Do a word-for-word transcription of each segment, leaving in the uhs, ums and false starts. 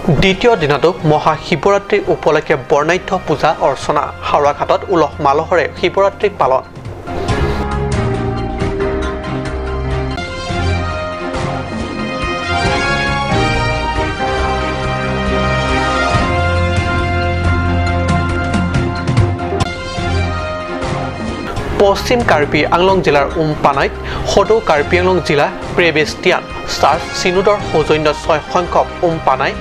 দ্বিতীয় দিনাতো মহাশিৱৰাত্ৰি উপলক্ষে বৰ্ণাঢ্য পূজা অৰ্চনা। হাওৰাঘাটত উলহ মালহেৰে শিৱৰাত্ৰি পালন। পশ্চিম কাৰ্বি আংলং জিলাৰ উমপানাইত সদৌ কাৰ্বি আংলং জিলা প্ৰেবেষ্টিয়ান চাৰ্চ চিনোডৰ সৌজন্যত ছয় সংখ্যক উমপানাই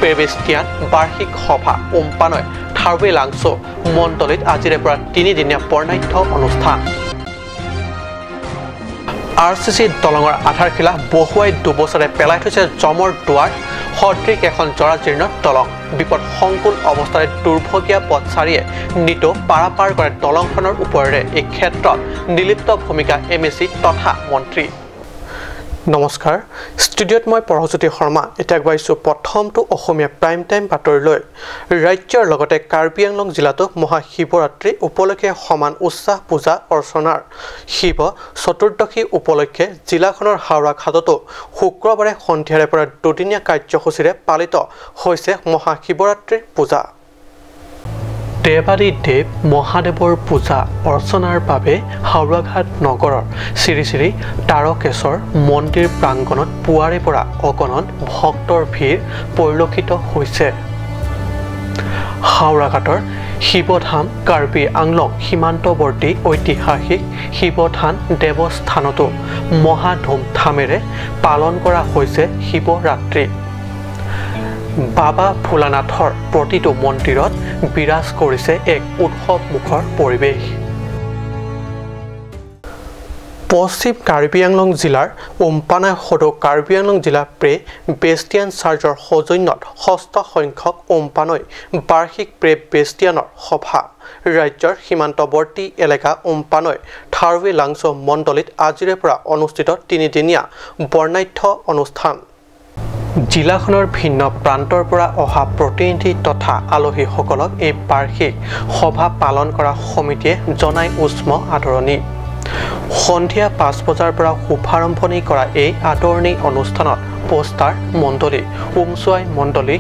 প্ৰেবেষ্টিয়ান বাৰ্ষিক সভা উমপানৈ থাৰ্ৱে লাংচ' মণ্ডলীত আজিৰে পৰা তিনিদিনীয়া বৰ্ণাঢ্য অনুষ্ঠান। আৰ চি চি দলঙৰ আধাৰশিলা বহুৱাই দুবছৰে পেলাই থৈছে যমৰ দুৱাৰ। সদৃশ এখন জৰাজীৰ্ণ দলং। বিপদ সংকুল অৱস্থাৰে দুৰ্ভগীয়া পথচাৰীয়ে নিতৌ পাৰাপাৰ কৰে দলংখনৰ ওপৰেৰে। এই ক্ষেত্ৰত নিলিপ্ত ভূমিকা এম এ চি তথা মন্ত্ৰী। নমস্কাৰ, ষ্টুডিঅ'ত মই পৰশজ্যোতি শৰ্মা। এতিয়া আগবাঢ়িছো প্ৰথমটো অসমীয়া প্ৰাইম টাইম বাতৰিলৈ। ৰাজ্যৰ লগতে কাৰ্বি আংলং জিলাতো মহাশিৱৰাত্ৰি উপলক্ষে সমান উৎসাহ পূজা অৰ্চনাৰ। শিৱ চতুৰ্দশী উপলক্ষে জিলাখনৰ হাওৰাঘাটতো শুক্ৰবাৰে সন্ধিয়াৰে পৰা দুদিনীয়া কাৰ্যসূচীৰে পালিত হৈছে মহাশিৱৰাত্ৰিৰ পূজা। দেৱাদিদেৱ মহাদেৱৰ পূজা অৰ্চনাৰ বাবে হাওৰাঘাট নগৰৰ শ্ৰী শ্ৰী তাৰকেশ্বৰ মন্দিৰ প্ৰাংগণত পুৱাৰে পৰা অগণন ভক্তৰ ভিৰ পৰিলক্ষিত হৈছে। হাওৰাঘাটৰ শিৱধাম কাৰ্বি আংলং সীমান্তৱৰ্তী ঐতিহাসিক শিৱধাম দেৱস্থানতো মহাধুমধামেৰে পালন কৰা হৈছে শিৱৰাত্ৰি। বাবা ভোলানাথৰ প্ৰতিটো মন্দিৰত বিৰাজ কৰিছে এক উৎসৱমুখৰ পৰিৱেশ। পশ্চিম কাৰ্বি আংলং জিলাৰ উমপানাই সদৌ কাৰ্বি আংলং জিলা প্ৰে বেষ্টিয়ান চাৰ্চৰ সৌজন্যত ষষ্ঠ সংখ্যক উমপানৈ বাৰ্ষিক প্ৰে বেষ্টিয়ানৰ সভা। ৰাজ্যৰ সীমান্তৱৰ্তী এলেকা উমপানৈ থাৰ্ৱে লাংচ' মণ্ডলীত আজিৰে পৰা অনুষ্ঠিত তিনিদিনীয়া বৰ্ণাঢ্য অনুষ্ঠান। জিলাখনৰ ভিন্ন প্ৰান্তৰ পৰা অহা প্ৰতিনিধি তথা আলহীসকলক এই বাৰ্ষিক সভা পালন কৰা সমিতিয়ে জনাই উষ্ম আদৰণি। সন্ধিয়া পাঁচ বজাৰ পৰা শুভাৰম্ভণি কৰা এই আদৰণি অনুষ্ঠানত পোষ্টাৰ মণ্ডলী, উমচুৱাই মণ্ডলী,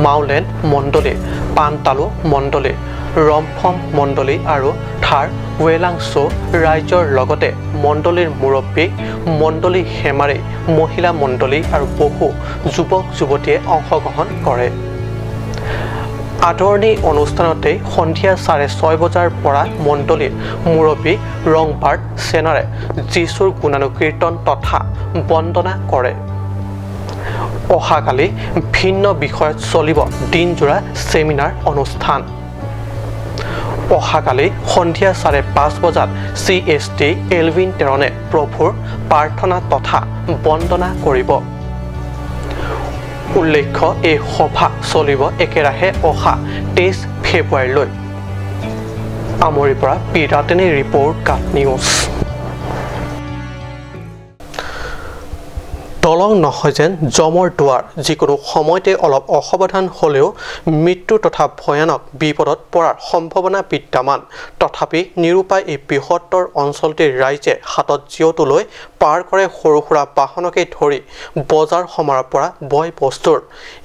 মাউলেণ্ড মণ্ডলী, পানতালু মণ্ডলী, ৰমফম মণ্ডলী আৰু থাৰ্ৱে লাংচ' ৰাইজৰ লগতে মণ্ডলীৰ মুৰব্বী, মণ্ডলী হেমাৰী, মহিলা মণ্ডলী আৰু বহু যুৱক যুৱতীয়ে অংশগ্ৰহণ কৰে। আদৰণি অনুষ্ঠানতে সন্ধিয়া চাৰে ছয় বজাৰ পৰা মণ্ডলীৰ মুৰব্বী ৰংবাৰ্ট সেনাৰে যীশুৰ গুণানুকীৰ্তন তথা বন্দনা কৰে। অহাকালি ভিন্ন বিষয়ত চলিব দিনজোৰা ছেমিনাৰ অনুষ্ঠান। অহাকালি সন্ধিয়া চাৰে পাঁচ বজাত চি এছ টি এলভিন তেৰণে প্ৰভুৰ প্ৰাৰ্থনা তথা বন্দনা কৰিব। উল্লেখ্য, এই সভা চলিব একেৰাহে অহা তেইছ ফেব্ৰুৱাৰীলৈ। আমৰিৰ পৰা পি ৰাতিনিৰ ৰিপৰ্ট, কাট নিউজ। দলং নহয় যেন যমৰ দুৱাৰ। যিকোনো সময়তে অলপ অসাৱধান হ'লেও মৃত্যু তথা ভয়ানক বিপদত পৰাৰ সম্ভাৱনা বিদ্যমান। তথাপি নিৰুপায় এই বৃহত্তৰ অঞ্চলটিৰ ৰাইজে হাতত জিঅটো লৈ পাৰ কৰে সৰু সুৰা বাহনকে ধৰি বজাৰ সমাৰৰ পৰা বয় বস্তুৰ।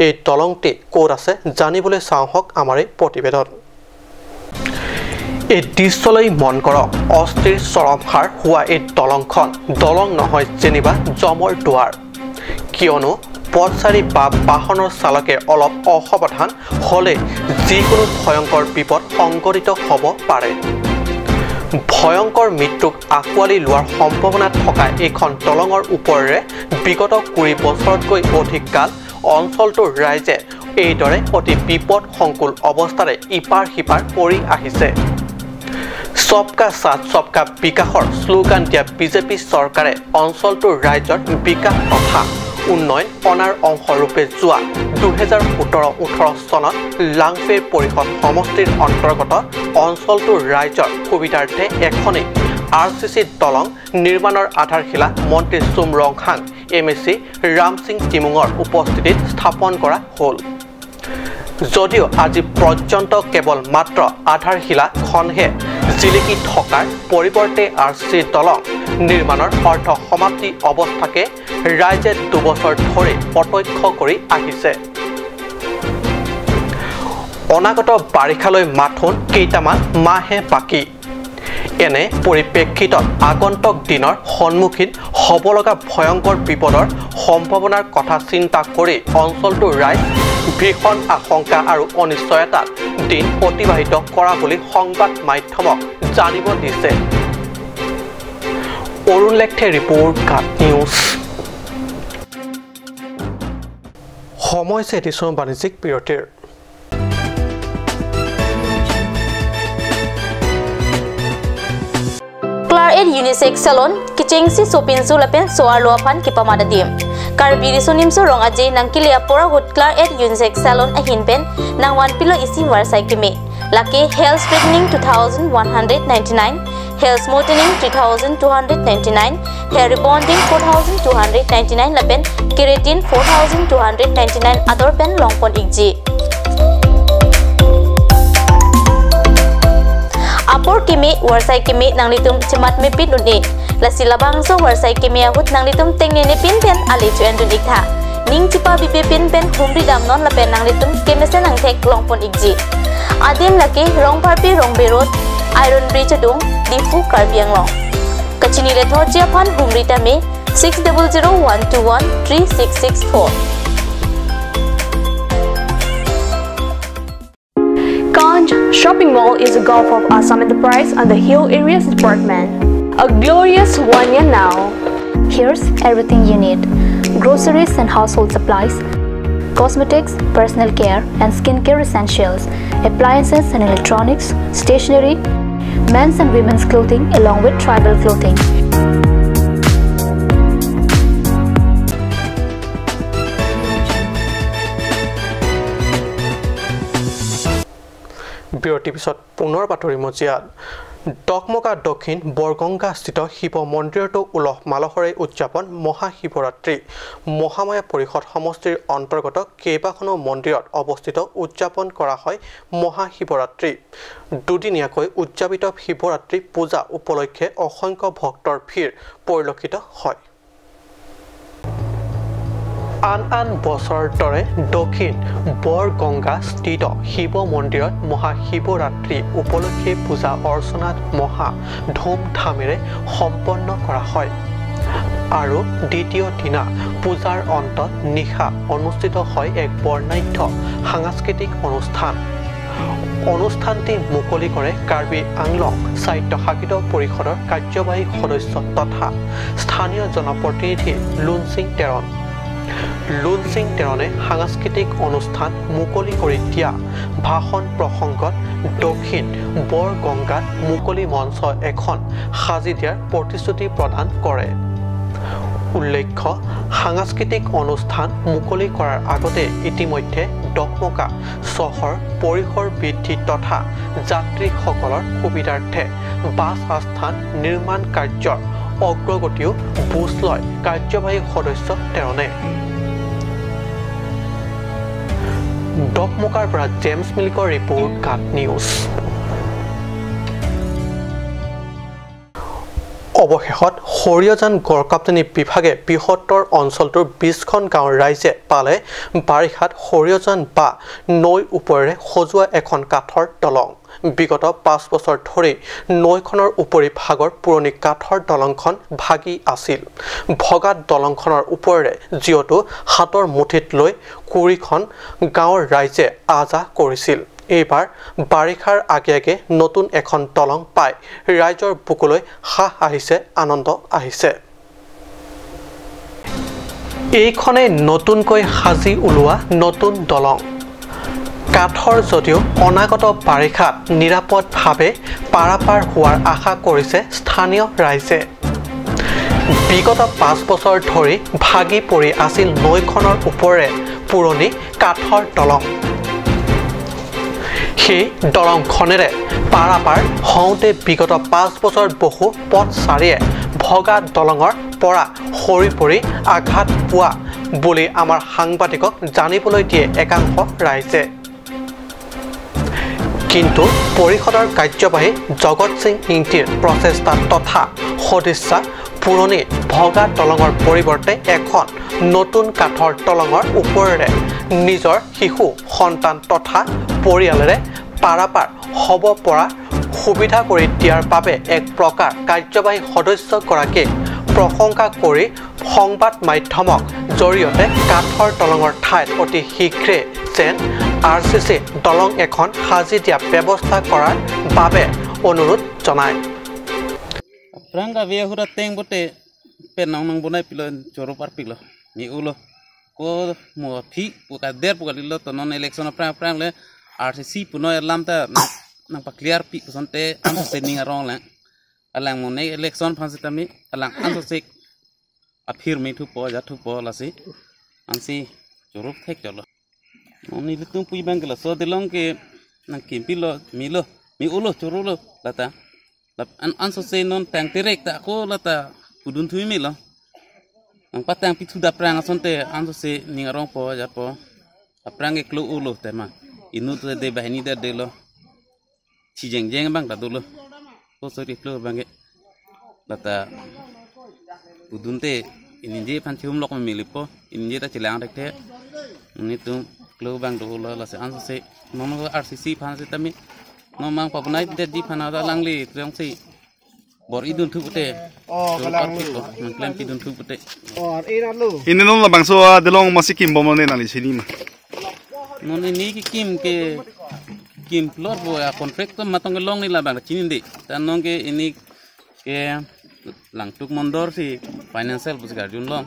এই দলংটি ক'ত আছে জানিবলৈ চাওঁ আহক আমাৰ এই প্ৰতিবেদন। এই দৃশ্যলৈ মন কৰক, অস্থিৰ চৰম সাৰ হোৱা এই দলংখন দলং নহয় যেনিবা যমৰ দুৱাৰ। কিয়নো পথচাৰী বা বাহনৰ চালকে অলপ অসাৱধান হ'লে যিকোনো ভয়ংকৰ বিপদ সংঘটিত হ'ব পাৰে। ভয়ংকৰ মৃত্যুক আঁকোৱালি লোৱাৰ সম্ভাৱনা থকা এইখন দলঙৰ ওপৰেৰে বিগত কুৰি বছৰতকৈ অধিক কাল অঞ্চলটোৰ ৰাইজে এইদৰে অতি বিপদ সংকুল অৱস্থাৰে ইপাৰ সিপাৰ পৰি আহিছে। সবকা সাথ সবকা বিকাশৰ শ্লোগান দিয়া বিজেপি চৰকাৰে অঞ্চলটোৰ ৰাইজৰ বিকাশ তথা উন্নয়ন অনাৰ অংশ ৰূপে যোৱা দুহেজাৰ সোতৰ ওঠৰ চনত লাংফেৰ পৰিষদ সমষ্টিৰ অন্তৰ্গত অঞ্চলটোৰ ৰাইজৰ সুবিধাৰ্থে এখনি আৰ চি চি দলং নিৰ্মাণৰ আধাৰশিলা মন্ত্ৰী চুম ৰংহাং, এম এ চি ৰাম সিং টিমুঙৰ উপস্থিতিত স্থাপন কৰা হ'ল। যদিও আজি পৰ্যন্ত কেৱল মাত্ৰ আধাৰশিলাখনহে জিলিকি থকাৰ পৰিৱৰ্তে আৰ চি চি দলং নিৰ্মাণৰ অৰ্ধ সমাপ্তি অৱস্থাকে ৰাইজে দুবছৰ ধৰি প্ৰত্যক্ষ কৰি আহিছে। অনাগত বাৰিষালৈ মাথোন কেইটামান মাহে বাকী। এনে পৰিপ্ৰেক্ষিতত আগন্তুক দিনৰ সন্মুখীন হ'ব লগা ভয়ংকৰ বিপদৰ সম্ভাৱনাৰ কথা চিন্তা কৰি অঞ্চলটোৰ ৰাইজ ভীষণ আশংকা আৰু অনিশ্চয়তাত দিন অতিবাহিত কৰা বুলি সংবাদ মাধ্যমক জানিব দিছে। অৰুণ লেকথে ৰিপৰ্ট, কাট নিউজ। সময় হৈছে এটি বাণিজ্যিক বিৰতিৰ। Claret Unisex Salon, kechengsi sopinso lapen so-arlo aphan kepamat adim. Karbi Riso Nimso Rong Aje nangkele apor ahut Claret Unisex Salon ahin pen nangvanpilo isi varsai keme. Lake hair straightening two thousand one hundred ninety-nine, hair smoothening three thousand two hundred ninety-nine, hair rebonding four thousand two hundred ninety-nine lapen keratin four thousand two hundred ninety-nine ador pen longpon ikji. Apor keme, varsai keme nanglitum chematmepin un-e. Lasi labangso varsai keme ahut nanglitum tengnenepin pen ale cho-endun iktha. Ning chepabibepin pen humri damnon lapen nanglitum kemesen angthek longpon ikji. Adim lake Rongpharpi Rongbe Road, Iron Bridge adung, Diphu, Karbi Anglong. Kachinine thotji aphan humri tame six double zero one two one three six six four. Kanj Shopping Mall is a Gulf of Assam Enterprise under Hill Areas Department. A glorious one year now. Here's everything you need: groceries and household supplies, cosmetics, personal care and skincare essentials, appliances and electronics, stationery, men's and women's clothing along with tribal clothing. বিৰতিৰ পিছত পুনৰ বাতৰি মজিয়াত। ডকমকা দক্ষিণ বৰগংগাস্থিত শিৱ মন্দিৰতো উলহ মালহেৰে উদযাপন মহাশিৱৰাত্ৰি। মহামায়া পৰিষদ সমষ্টিৰ অন্তৰ্গত কেইবাখনো মন্দিৰত অৱস্থিত উদযাপন কৰা হয় মহাশিৱৰাত্ৰি। দুদিনীয়াকৈ উদযাপিত শিৱৰাত্ৰি পূজা উপলক্ষে অসংখ্য ভক্তৰ ভিৰ পৰিলক্ষিত হয়। আন আন বছৰ দৰে দক্ষিণ বৰগংগাস্থিত শিৱ মন্দিৰত মহাশিৱৰাত্ৰি উপলক্ষে পূজা অৰ্চনাত মহা ধুমধামেৰে সম্পন্ন কৰা হয় আৰু দ্বিতীয় দিনা পূজাৰ অন্তত নিশা অনুষ্ঠিত হয় এক বৰ্ণাঢ্য সাংস্কৃতিক অনুষ্ঠান। অনুষ্ঠানটি মুকলি কৰে কাৰ্বি আংলং স্বায়ত্তশাসিত পৰিষদৰ কাৰ্যবাহী সদস্য তথা স্থানীয় জনপ্ৰতিনিধি লুনচিং তেৰণ। লুনচিং তেৰণে সাংস্কৃতিক অনুষ্ঠান মুকলি কৰি দিয়া ভাষণ প্ৰসংগত দক্ষিণ বৰগংগাত মুকলি মঞ্চ এখন সাজি দিয়াৰ প্ৰতিশ্ৰুতি প্ৰদান কৰে। উল্লেখ্য, সাংস্কৃতিক অনুষ্ঠান মুকলি কৰাৰ আগতে ইতিমধ্যে ডকমকা চহৰ পৰিসৰ বৃদ্ধি তথা যাত্ৰীসকলৰ সুবিধাৰ্থে বাছ আস্থান নিৰ্মাণ কাৰ্যৰ অগ্ৰগতিও বুজ লয় কাৰ্যবাহী সদস্য তেৰণে। ডকমকাৰ পৰা জেমছ মিলিকৰ ৰিপৰ্ট, কাট নিউজ। অৱশেষত সৰিয়জান গড়কাপ্তানি বিভাগে বৃহত্তৰ অঞ্চলটোৰ বিশখন গাঁৱৰ ৰাইজে পালে বাৰিষাত সৰিয়জান বা নৈ ওপৰেৰে সজোৱা এখন কাঠৰ দলং। বিগত পাঁচ বছৰ ধৰি নৈখনৰ উপৰি ভাগৰ পুৰণি কাঠৰ দলংখন ভাগি আছিল। ভগা দলংখনৰ ওপৰেৰে যিহেতু হাতৰ মুঠিত লৈ কুৰিখন গাঁৱৰ ৰাইজে আহ যাহ কৰিছিল। এইবাৰ বাৰিষাৰ আগে আগে নতুন এখন দলং পাই ৰাইজৰ বুকুলৈ হাঁহ আহিছে, আনন্দ আহিছে। এইখনেই নতুনকৈ সাজি ওলোৱা নতুন দলং। কাঠৰ যদিও অনাগত বাৰিষাত নিৰাপদভাৱে পাৰাপাৰ হোৱাৰ আশা কৰিছে স্থানীয় ৰাইজে। বিগত পাঁচ বছৰ ধৰি ভাগি পৰি আছিল নৈখনৰ ওপৰে পুৰণি কাঠৰ দলং। সেই দলংখনেৰে পাৰাপাৰ হওঁতে বিগত পাঁচ বছৰ বহু পথচাৰীয়ে ভগা দলঙৰ পৰা সৰি পৰি আঘাত পোৱা বুলি আমাৰ সাংবাদিকক জানিবলৈ দিয়ে একাংশ ৰাইজে। কিন্তু পৰিষদৰ কাৰ্যবাহী জগত সিং ইংতিৰ প্ৰচেষ্টা তথা সদিচ্ছা পুৰণি ভগা দলঙৰ পৰিৱৰ্তে এখন নতুন কাঠৰ দলঙৰ ওপৰেৰে নিজৰ শিশু সন্তান তথা পৰিয়ালেৰে পাৰাপাৰ হ'ব পৰা সুবিধা কৰি দিয়াৰ বাবে এক প্ৰকাৰ কাৰ্যবাহী সদস্যগৰাকীয়ে প্ৰশংসা কৰি সংবাদ মাধ্যমৰ জৰিয়তে কাঠৰ দলঙৰ ঠাইত অতি শীঘ্ৰে যেন আৰ চি চি দলং এখন সাজি দিয়া ব্যৱস্থা কৰাৰ বাবে অনুৰোধ জনায়। Aphrang kave ahut ateng pote pen nang nang bonai pilo choro parpiklo. Mi ulo. Ko mo phi pu kader pu kalilo to non election aphrang aphrang le R C C punoi alam ta nang, nang pa clear pi puson te ansi ning arong lang. Alang mo ne election aphan setame alang ansi aphir me thupo ja thupo lasi ansi choro thek cholo. Nelitum pu abang ke laso dellong ke nang kimpilo, milo, mi ulo choro lo lata. Lap an ansi non tang terek ta ko lata pudun thui milo. Nang patang pithu da aphrang asonte ansi ning arong po ja po. Aphrang ke klo ulo tema. Inut te de bahini da delo. Chijeng jeng abang ta dolo. Ko sori klo abang ke. Lata pudun te inije aphan chihum lok melipo, inije ta chelang thekthe. Nelitum klo abang dolo lasi ansi non R C C aphan setame non mang papunai det di aphan ada langli triong si bor idun thu te. Oh, kalang lu. Mengklem pidun thu te. Oh, ini lo. Ini non labangso, ah, dellong masi kimbom ne nangli chini ma. Non ini ke kim ke kim plot bo ya contract to matong ke long ni labang chini de. Tan non ke ini ke Langtuk Mondor si financial bus garjun long.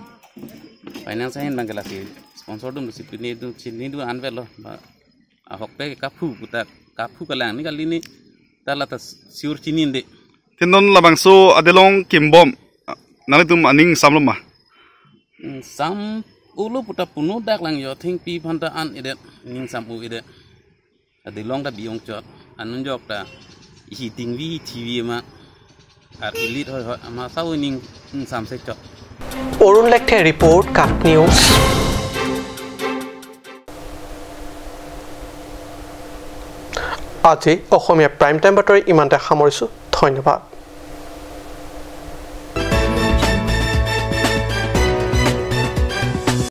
Finance ahin abang ke lasi sponsor dun si pini dun chini dun anvel lo. Ba ahok te kaphu puta kaphu kalang ni kali ni ta lata sure chini de. Te non labangso adellong kimbom, ah, nanglitum aning samlo ma? Hmm, sam ulo puta punu dak lang yo thengpi aphan ta an idet ning sam u idet. Adellong ta bi-ong chot. Anun jok ta isi dingvi thivi ma. Ar ilit hoi hoi ama sau ning, ning sam se chot. Arun Lekthe report, Cup News. আজি Asamiya prime time বাতৰি ইমানতে সামৰিছোঁ। ধন্যবাদ।